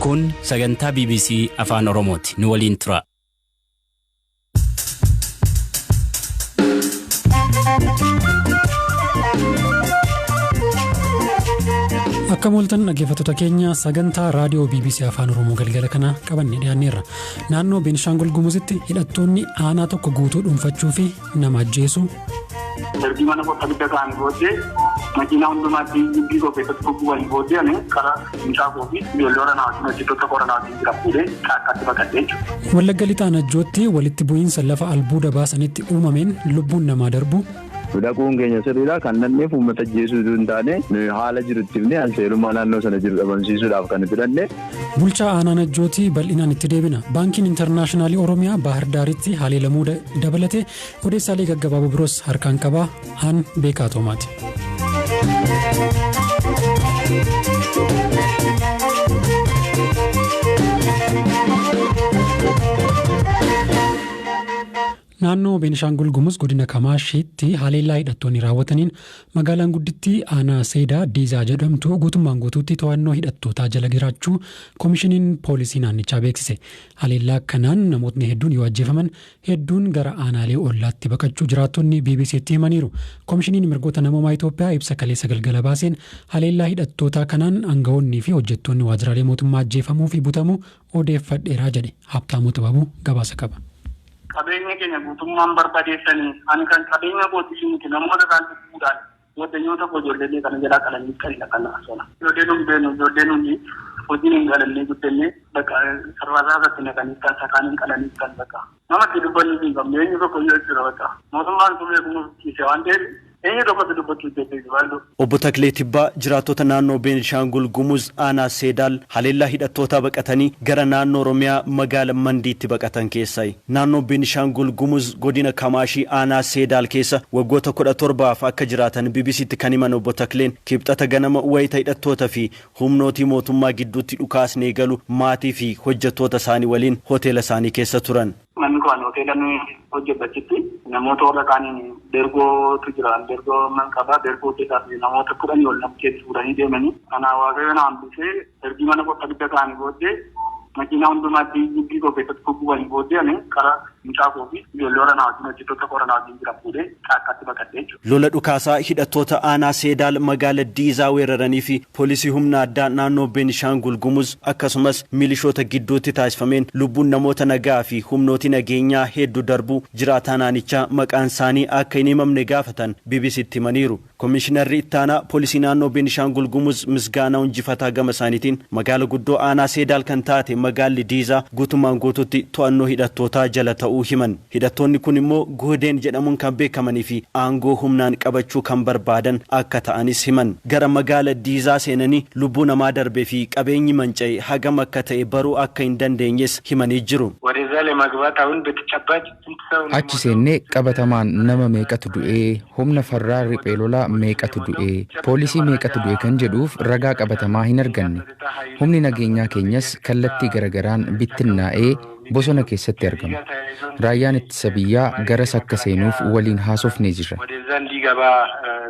Kun sagantaa BBC Afaan Oromooti. Nu waliin tura. Akka mooltan dhaggeeffattoota keenya, sagantaa raadiyoo BBC Afaan Oromoo galgala kana qabanne dhiyaanneerra. Naannoo Beenishaangul Gumuzitti hidhattoonni aanaa tokko guutuu dhuunfachuu fi nama ajjeesu. Darbii mana koo abidda ka'anii booddee, makiinaa hundumaatti gibbii koo keessatti gugubanii booddee, ani karaa mucaa koo fi ijoollee waraanaa wajjin, hojjettoota waraanaa wajjin jira fuudhee caakkaatti baqadhee jechuudha. Wallagga Lixaa Najjootti walitti bu'iinsa lafa albuuda baasanitti uumameen lubbuun namaa darbu. Dhaquun keenya sirriidha. Kan dhanneef uummata ajjeesuu hin taane, haala jirutti himne alseerummaa naannoo sana jiru dhabamsiisuudhaaf kan itti dhanne. Bulchaa aanaa Najjootii bal'inaan itti deebina. Baankiin Intarnaashinaalii Oromiyaa Baahir Daaritti haleelamuu dabalatee odeessaalee gaggabaaboo biroos harkaan qabaa. Aan Beekaa Toomaati. Naannoo Beenishaangul Gumuz godina Kamaashiitti haleellaa hidhattoonni raawwataniin magaalaan guddittii aanaa Seedaa Diizaa jedhamtu guutummaan guutuutti to'annoo hidhattootaa jala jiraachuu koomishiniin poolisii naannichaa beeksise. Haleellaa kanaan namootni hedduun yoo ajjeefaman, hedduun gara aanaalee ollaatti baqachuu jiraattonni BBCtti himaniiru. Koomishiniin mirgoota namoomaa Itoophiyaa ibsa kaleessa galgala baaseen haleellaa hidhattootaa kanaan aangawoonnii fi hojjettoonni waajjiraalee mootummaa ajjeefamuu fi butamuu odeeffadheeraa jedhe. Habtaamuu Xibabuu gabaasa qaba. Qabeenya keenya guutummaan barbadeessanii, ani kan qabeenya kootii miti, namoota isaan lubbuudhaan waddanyoota koo ijoollee kana jalaa qalanii qalina kana sona. Ijoollee nuun beenu, ijoollee nuyi hojiin hin galannee guddannee, bakka sararraa irratti naqanii kan sakaaniin qalanii kan bakka. Namatti dubbanni hin qabne eenyu tokko iyyuu jechuudha bakka. Mootummaan sun beekumsa ciise waan ta'eef eenyu tokkotti dubbachuu jettee jiru. Obbo Taklee Tibbaa jiraattota naannoo Beenishaangul Gumuz aanaa Seedaal haleellaa hidhattootaa baqatanii gara naannoo Oromiyaa magaala Mandiitti baqatan keessaayi. Naannoo Beenishaangul Gumuz godina Kamaashii aanaa Seedaal keessa waggoota 17f akka jiraatan BBCtti kan himan Obbo Takleen, Kibxata ganama wayita hidhattoota fi humnootii mootummaa gidduutti dhukaasni eegalu maatii fi hojjettoota isaanii waliin hoteela isaanii keessa turan. Manni koo hoteela nuyi hojjetachitti namoota warra kaaniin bergootu jira. Bergoo man qabaa, bergoo keessaa fi namoota 10 ol nama keessa fuudhanii deemanii. Kana Waaqayyo na hambisee, ergi mana koo abidda ka'anii booddee, makiinaa hundumaatti gibbii koo keessatti gugubanii booddee, ani karaa mucaa koo fi ijoollee waraanaa wajjin, hojjettoota waraanaa wajjin jira fuudhee caakkaatti baqadhee jechuudha. Lola dhukaasaa hidhattoota aanaa Seedaal magaala Diizaa weeraranii fi poolisii humna addaa naannoo Beenishaangul Gumuz akkasumas milishoota gidduutti taasifameen lubbuun namoota nagaa fi humnooti nageenyaa hedduu darbuu jiraataa naanichaa maqaan isaanii akka hin himamne gaafatan BBCtti himaniiru. Komishinarri ittaanaa poolisii naannoo Beenishaangul Gumuz Misgaanaa Injifataa gama isaaniitiin magaala guddoo aanaa Seedaal kan taate magaalli Diizaa guutummaan guutuutti to'annoo hidhattootaa jala ta'uu himan. Hidhattoonni kun immoo Guhdeen jedhamuun kan beekamanii fi aangoo humnaan qabachuu kan barbaadan akka ta'anis himan. Gara magaala Diizaa seenanii lubbuu namaa darbee fi qabeenyi manca'e hagam akka ta'e baruu akka hin dandeenyes himanii jiru. ወደዛ ለመግባት አሁን በተጨባጭ ስንት ሰው ነው Achi seennee qabatamaan nama meeqatu du'ee, humna farraa riphee lolaa meeqatu du'ee, poolisii meeqatu du'e kan jedhuuf ragaa qabatamaa hin arganne. Humni nageenyaa keenyas kallattii garagaraan bittinnaa'ee bosona keessatti argama. Raayyaan ittisa biyyaa garas akka seenuuf waliin haasofnee jirra. ወደዛ እንዲገባ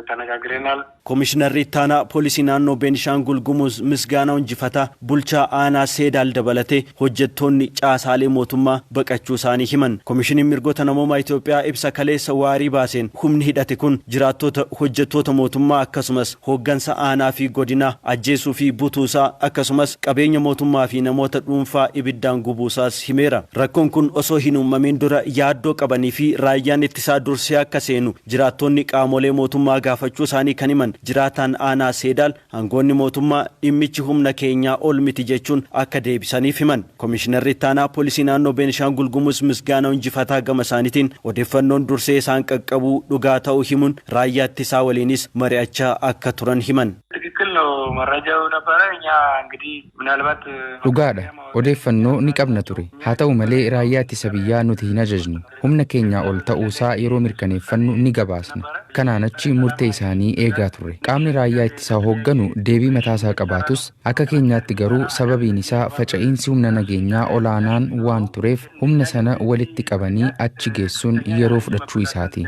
ተነጋግረናል። Komishinarri ittaanaa poolisii naannoo Beenishaangul Gumuz Misgaanaa Injifataa bulchaa aanaa Seedaal dabalatee hojjettoonni caasaalee mootummaa baqachuu isaanii himan. Komishiniin mirgoota namoomaa Itoophiyaa ibsa kaleessa waarii baaseen humni hidhate kun jiraattota, hojjettoota mootummaa akkasumas hooggansa aanaa fi godinaa ajjeesuu fi butuusaa akkasumas qabeenya mootummaa fi namoota dhuunfaa ibiddaan gubuusaas himeera. Rakkoon kun osoo hin uumamin dura yaaddoo qabanii fi raayyaan ittisaa dursee akka seenu jiraattonni qaamolee mootummaa gaafachuu isaanii kan himan jiraataan aanaa Seedaal, aangoonni mootummaa dhimmichi humna keenyaa ol miti jechuun akka deebisaniif himan. Komishinarri ittaanaa poolisii naannoo Beenishaangul Gumuz Misgaanaa Injifataa gama isaaniitiin odeeffannoon dursee isaan qaqqabuu dhugaa ta'uu himuun raayyaa ittisaa waliinis mari'achaa akka turan himan. ትክክል ነው። መረጃው ነበረ። እኛ እንግዲህ ምናልባት Dhugaadha. Odeeffannoo ni qabna ture. Haa ta'u malee raayyaa ittisa biyyaa nuti hin ajajnu. Humna keenyaa ol ta'uusaa yeroo mirkaneeffannu ni gabaasna. Kanaan achi murtee isaanii eegaa turre. Qaamni raayyaa ittisaa hoogganu deebii mataasaa qabaatus, akka keenyaatti garuu sababiin isaa faca'iinsi humna nageenyaa olaanaan waan tureef humna sana walitti qabanii achi geessuun yeroo fudhachuu isaati.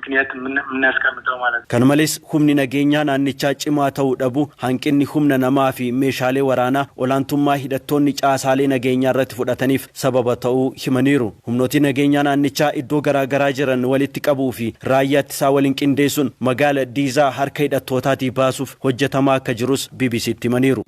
ምክንያት የምናስቀምጠው ማለት ነው። Kana malees humni nageenyaa naannichaa cimaa ta'uu dhabu, hanqinni humna namaa fi meeshaalee waraanaa olaantummaa hidhattoonni caasaalee nageenyaa irratti fudhataniif sababa ta'uu himaniiru. Humnooti nageenyaa naannichaa iddoo garaagaraa jiran walitti qabuu fi raayyaa ittisaa waliin qindeessuun magaala Diizaa harka hidhattootaatii baasuuf hojjetamaa akka jirus BBCtti himaniiru.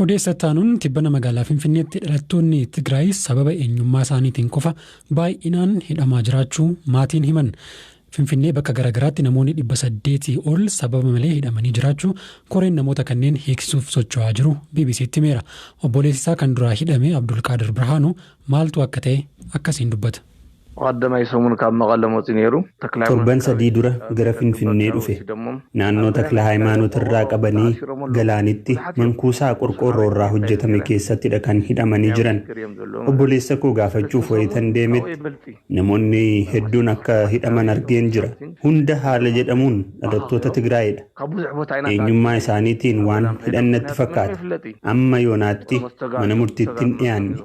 Odeessa taanuun tibbana magaalaa Finfinneetti dhalattoonni Tigraay sababa eenyummaa isaaniitiin qofa baay'inaan hidhamaa jiraachuu maatiin himan. Finfinnee bakka garaagaraatti namoonni 800 ol sababa malee hidhamanii jiraachuu koreen namoota kanneen hiiksisuuf socho'aa jiru BBCtti himeera. Obboleessi isaa kan duraa hidhame Abdulqaadir Birhaanuu maaltu akka ta'e akkasiin dubbata. ቀዳማይ ሰሙን ካብ መቐለ መፂኡ ነይሩ። Torban 3 dura gara Finfinnee dhufe. Naannoo Takla Hayimaanoot irraa qabanii Galaanitti mankuusaa qorqoorroo irraa hojjetame keessattidha kan hidhamanii jiran. Obboleessa koo gaafachuuf wayitan deemetti namoonni hedduun akka hidhaman argeen jira. Hunda haala jedhamuun dhalattoota Tigraayidha. Eenyummaa isaaniitiin waan hidhannatti fakkaata. Amma yoonaatti mana murtiitti hin dhiyaanne.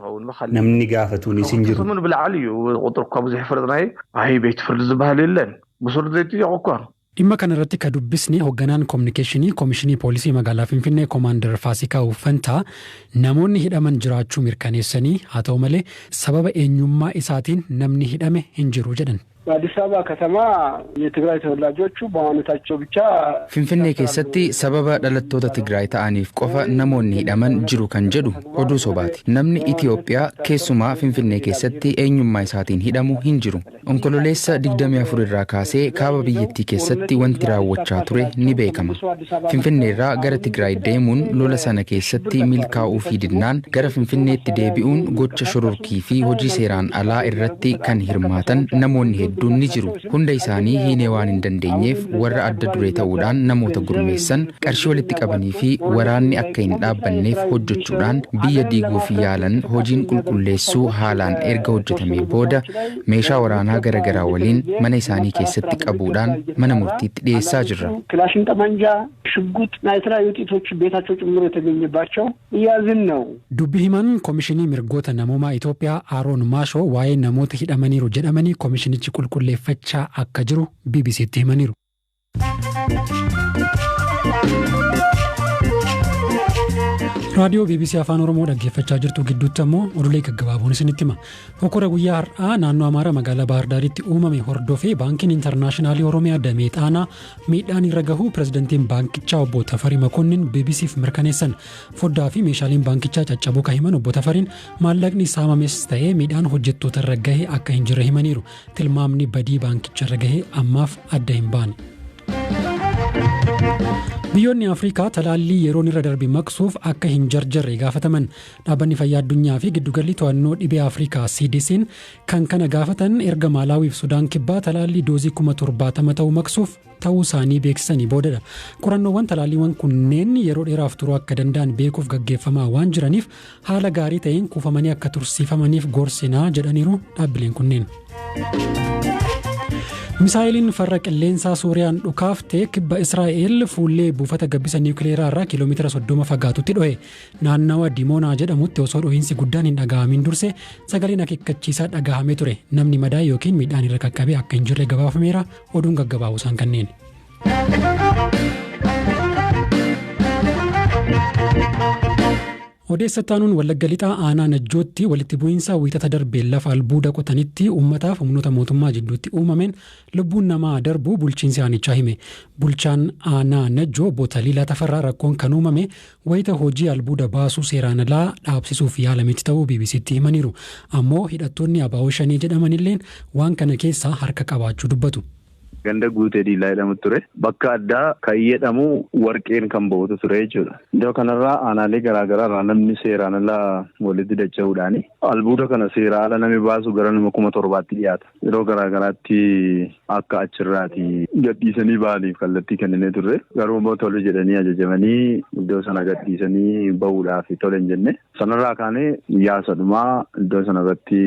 Namni gaafatuunis hin jiru. ሰሙን ብላዕሊ እዩ ቁጥር እኳ ብዙሕ ይፈለጥናይ ኣይ ቤት ፍርዲ ዝበሃል የለን ብሱር ዘይጥየቁ እኳ። Dhimma kana irratti ka dubbisne hoogganaan koominikeeshinii Koomishinii Poolisii Magaalaa Finfinnee Koomaandar Faasikaa Uffantaa namoonni hidhaman jiraachuu mirkaneessanii, haa ta'u malee sababa eenyummaa isaatiin namni hidhame hin jiru jedhan. በአዲስ አበባ ከተማ የትግራይ ተወላጆቹ በማንነታቸው ብቻ Finfinnee keessatti sababa dhalattoota Tigraay ta'aniif qofa namoonni hidhaman jiru kan jedhu oduu sobaati. Namni Itiyoophiyaa keessumaa Finfinnee keessatti eenyummaa isaatiin hidhamu hin jiru. Onkololeessa 24 irraa kaasee kaaba biyyattii keessatti wanti raawwachaa ture ni beekama. Finfinnee irraa gara Tigraay deemuun lola sana keessatti milkaa'uu fi didnaan gara Finfinneetti deebi'uun gocha shororkii fi hojii seeraan alaa irratti kan hirmaatan namoonni hedduun ni jiru. Hunda isaanii hiinee waan hin dandeenyeef warra adda duree ta'uudhaan namoota gurmeessan, qarshii walitti qabanii fi waraanni akka hin dhaabbanneef hojjechuudhaan biyya diiguuf yaalan hojiin qulqulleessuu haalaan erga hojjetamee booda meeshaa waraanaa garaagaraa waliin mana isaanii keessatti qabuudhaan mana murtiitti dhiyeessaa jirra. ክላሽን፣ ጠመንጃ፣ ሽጉጥ እና የተለያዩ ጥይቶች ቤታቸው ጭምር የተገኘባቸው እያዝን ነው። Dubbi himan Koomishinii Mirgoota Namoomaa Itoophiyaa Aaroon Maashoo waa'ee namoota hidhamaniiru jedhamanii koomishinichi qulqulleeffachaa akka jiru BBCtti himaniiru. Raadiyoo BBC Afaan Oromoo dhaggeeffachaa jirtu. Gidduutti ammoo oduulee gaggabaaboon isinitti hima. Hokora guyyaa har'aa naannoo Amaaraa magaalaa Baahirdaaritti uumame hordofee Baankiin Intarnaashinaalii Oromiyaa damee Xaanaa miidhaan irra gahuu pirezidantiin baankichaa obbo Tafarii Makonnin BBCf mirkaneessan. Foddaa fi meeshaaleen baankichaa caccabuu kan himan obbo Tafariin maallaqni saamames ta'ee miidhaan hojjettoota irra gahe akka hin jirre himaniiru. Tilmaamni badii baankicha irra gahe ammaaf adda hin baane. Biyyoonni Afrikaa talaallii yeroon irra darbe maqsuuf akka hin jarjarre gaafataman. Dhaabbanni Fayyaa Addunyaa fi Giddugalli To'annoo Dhibee Afrikaa CDC'n kan kana gaafatan erga Maalaawii fi Sudaan Kibbaa talaallii doozii 70,000 ta'uu maqsuuf ta'uu isaanii beeksisanii boodadha. Qorannoowwan talaalliiwwan kunneen yeroo dheeraaf turuu akka danda'an beekuuf gaggeeffamaa waan jiraniif haala gaarii ta'een kuufamanii akka tursiifamaniif gorsinaa jedhaniiru dhaabbileen kunneen. Misaayiliin farra qilleensaa Suuriyaan dhukaafte kibba Israa'el fuullee buufata gabbisa niwukileeraa irraa kiiloomeetira 30 fagaatutti dho'e. Naannawa Dimoonaa jedhamutti osoo dho'iinsi guddaan hin dhaga'amin durse sagaleen akeekkachiisaa dhaga'amee ture. Namni madaa yookiin miidhaan irra qaqqabe akka hin jirre gabaafameera. Oduun gaggabaa'u isaan kanneen. Odeessa taanuun Wallagga Lixaa aanaa Najjootti walitti bu'iinsa Wiixata darbee lafa albuuda qotanitti uummataaf humnoota mootummaa jidduutti uumameen lubbuun namaa darbuu bulchiinsi aanichaa hime. Bulchaan aanaa Najjoo obbo Taliilaa Tafarraa rakkoon kan uumame wayita hojii albuuda baasuu seeraan alaa dhaabsisuuf yaalametti ta'uu BBCtti himaniiru. Ammoo hidhattoonni ABO Shanee jedhamanilleen waan kana keessaa harka qabaachuu dubbatu. Ganda Guutee Diilaa jedhamu ture. Bakka addaa kan jedhamu warqeen kan ba'utu ture jechuudha. Iddoo kanarraa aanaalee garaagaraa irraa namni seeraan alaa walitti dacha'uudhaani albuuda kana seera ala namni baasu gara nama 7,000tti dhiyaata. Yeroo garaagaraatti akka achirraati gadhiisanii ba'aniif kallattii kenninee turre. Garuu immoo tole jedhanii ajajamanii iddoo sana gadhiisanii bahuudhaaf tole hin jenne. Sanarraa kaanee yaasadhumaa iddoo sanarratti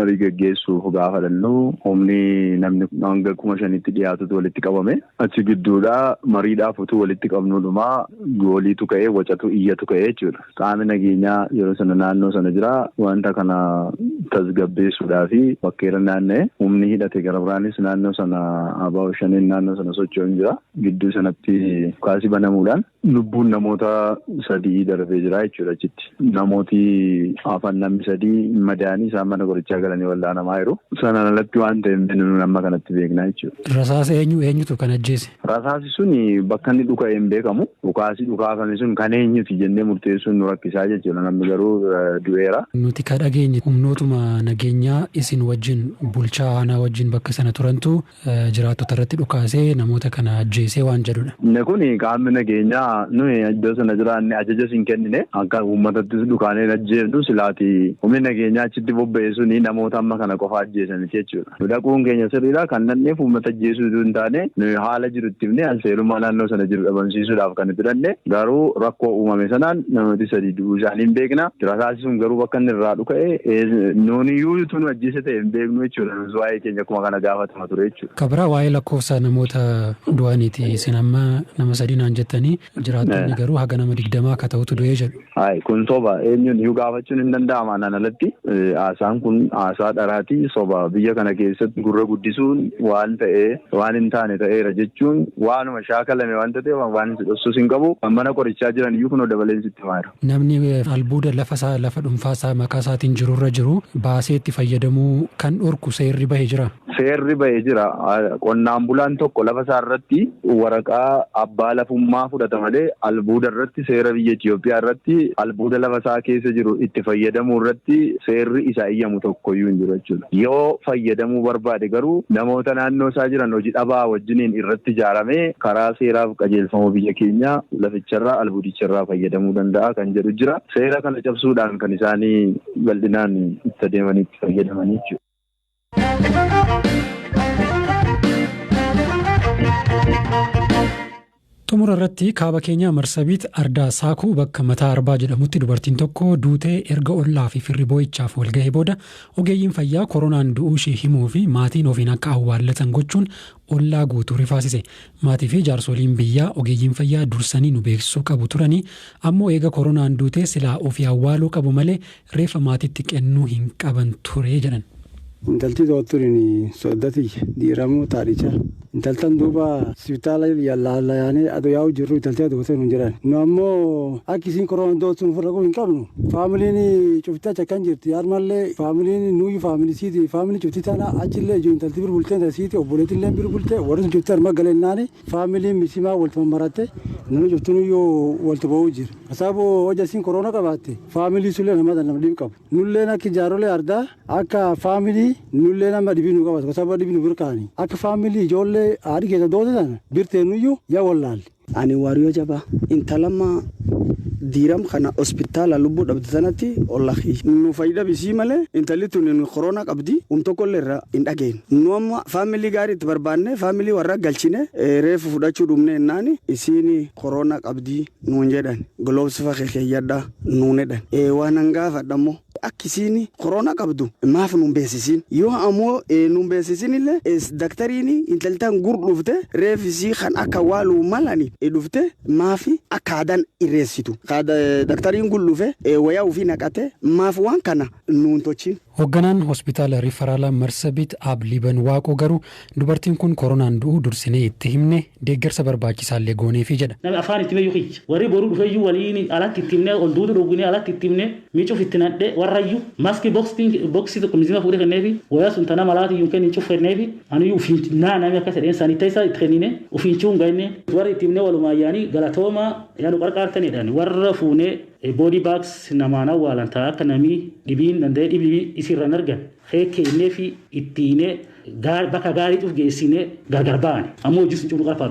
marii gaggeessuuf gaafa dhannu humni namni hanga kuma 5tti dhiyaatutu walitti qabame. Achi gidduudhaa mariidhaaf utuu walitti qabnuudhumaa gooliitu ka'ee wacatu iyyatu ka'ee jechuudha. Qaamni nageenyaa yeroo sana naannoo sana jira wanta kana tasgabbeessuudhaa fi bakkeera naanna'e humni hidhate gara biraanis naannoo sana ABO shaniin naannoo sana socho'uun jira. Gidduu sanatti kaasii banamuudhaan lubbuun namoota 3 darbee jira jechuudha achitti. Namooti hafan namni 3 madaanii isaan mana qorichaa galanii wal'aanamaa jiru. Sanaan alatti waan ta'e hin beeknu amma kanatti beekna jechuudha. Rasaasa eenyutu kan ajjeese? Rasaasi sun bakka inni dhuka'e hin beekamu. Dhukaasi dhukaafame sun kan eenyuti jennee murteessuun nu rakkisaa jechuudha. Namni garuu du'eera. Nuti ka dhageenye humnootuma nageenyaa isin wajjin bulchaa aanaa wajjin bakka sana turantu jiraattota irratti dhukaasee namoota kana ajjeesee waan jedhudha. Inni kun qaamni nageenyaa nuyi iddoo sana jiraanne ajaja siin kennine akka uummatattis dhukaanee ajjeefnu silaati humni nageenyaa achitti bobba'e suni namoota amma kana qofa ajjeesaniiti jechuudha. Nu dhaquun keenya sirriidha kan nanneef uummata ajjeesuu utuu hin taane nuyi haala jiru itti himne alseerummaa naannoo sana jiru dhabamsiisuudhaaf kan itti dhanne garuu rakkoo uumame sanaan namooti 3 du'uu isaanii hin beekna. Rasaasi sun garuu bakka inni irraa dhuka'e nuuniyyuu utuu nu ajjeese ta'e hin beeknu jechuudha. Nus waa'ee keenya akkuma kana gaafatama ture jechuudha. Kabira waa'ee lakkoofsa namoota du'aniiti isin amma nama 3 naan jettanii jiraattonni garuu haga nama 20 akka ta'utu du'ee jedhu. Hayi kun soba eenyuun iyyuu gaafachuun hin danda'ama anaan alatti haasaan kun haasaa dharaati soba biyya kana keessatti gurra guddisuun waan ta'e waan hin taane ta'eera jechuun waanuma shaakalame waan ta'eef waan si dhoksuus hin qabu mana qorichaa jiran iyyuu kunoo dabaleen sitti himaa jiru. Namni albuuda lafa isaa lafa dhuunfaa isaa maqaa isaatiin jirurra jiru baasee itti fayyadamuu kan dhorku seerri bahee jira. Seerri bahee jira. Qonnaan bulaan tokko lafa isaa irratti waraqaa abbaa lafummaa fudhata malee albuuda irratti seera biyya Itoophiyaa irratti albuuda lafa isaa keessa jiru itti fayyadamuu irratti seerri isaa iyyamu tokkoyyuu hin jiru jechuudha. Yoo fayyadamuu barbaade garuu namoota naannoo isaa jiran hojii dhabaa wajjiniin irratti ijaaramee karaa seeraaf qajeelfama biyya keenyaa laficharraa albuudicharraa fayyadamuu danda'a kan jedhu jira. Seera kana cabsuudhaan kan isaanii bal'inaan itti adeemanii itti fayyadamanii jechuudha. Xumura irratti kaaba keenya Marsabiit Ardaa Saakuu bakka mataa arbaa jedhamutti dubartiin tokko duutee erga ollaa fi firri boo'ichaaf wal ga'ee booda ogeeyyiin fayyaa koronaan du'uu ishee himuu fi maatiin ofiin akka awwaallatan gochuun ollaa guutuu rifaasise. Maatii fi jaarsoliin biyyaa ogeeyyiin fayyaa dursanii nu beeksisuu qabu turanii ammoo eega koronaan duutee silaa ofii awwaaluu qabu malee reeffa maatiitti kennuu hin qaban ture jedhan. Intalti dootturin soddati diiramuu taadhicha. Intaltan duuba sibitaala yaallayaanii adoo yaa'u jirru intalti adootee nu jedhan. Nu ammoo akka isiin koronaan doottu nu furra hin qabnu. Faamiliin cufti achi akkan jirti. Yaadmallee faamiliin nuyi faamilii siiti. Faamilii cufti tana achillee ijoo intalti bir bultee siiti obboleettillee bir bultee warri sun cufti harma galennaani faamiliin misimaa waltuma maratte namni cufti nuyyoo waltu ba'uu jira. Asaaboo hojja isiin korona qabaatte faamilii sullee nama nama dhiib qabu. Nulleen akka jaarolee ardaa akka faamilii nullee nama dhibii nu qabatu sababa dhibii nu birkaani akka faamilii ijoollee haadhi keessa doote sana birtee nuyyuu yaa wallaalle. Ani waariyoo jabaa intalama diiram kana hospitaala lubbuu dhabde sanatti ollakii. Nu fayyada bisii malee intalli tun korona qabdi tokkollee irraa hin dhageenye. Nu amma faamilii gaarii itti barbaanne faamilii warra galchine reefu fudhachuu dhumne ennaani isiin korona qabdi nuun jedhan gloves fa keeyyadha nuun jedhan. Waan hangaafadha Akkisiin korona qabdu maaf nuun beeksisiin yoo ammoo nuun beeksisin illee daktariin intaltaan gur dhufte reefisii kan akka waaluu malani dhufte maaf akka aadaan irreessitu. Daktariin kun dhufe wayaa ofii naqate maaf waan kana nuun tolchin. Hoogganaan hospitaala Rifaraalaa Marsabiit Abliiban Waaqoo garuu dubartiin kun koronaan du'uu dursinee itti himne deeggarsa barbaachisaallee gooneefi jedha. Namni afaan itti meeyyuu kiyya warri boruu dhufeeyyuu waliin alatti itti himne ol duutu dhugine alatti itti himne miicuuf itti nadhe warrayyuu maskii boksii tokko mizima fuudhee kenneefi wayaa sun tana malaati iyyuu kennin cuuf kenneefi aniyyuu ufiin naa namni akka sedheen saanitaayisaa itti kennine ufiin cuun gahinne warri itti himne walumaa yaanii galatooma yaanu qarqaartanidhaan warra fuunee body bags namaan awwaalan ta'a akka namni dhibiin danda'ee dhibii isirraan argan keekkeennee fi ittiinee bakka gaarii cuuf geessinee gargar ba'ani ammoo hojii sun cuun qarfaa.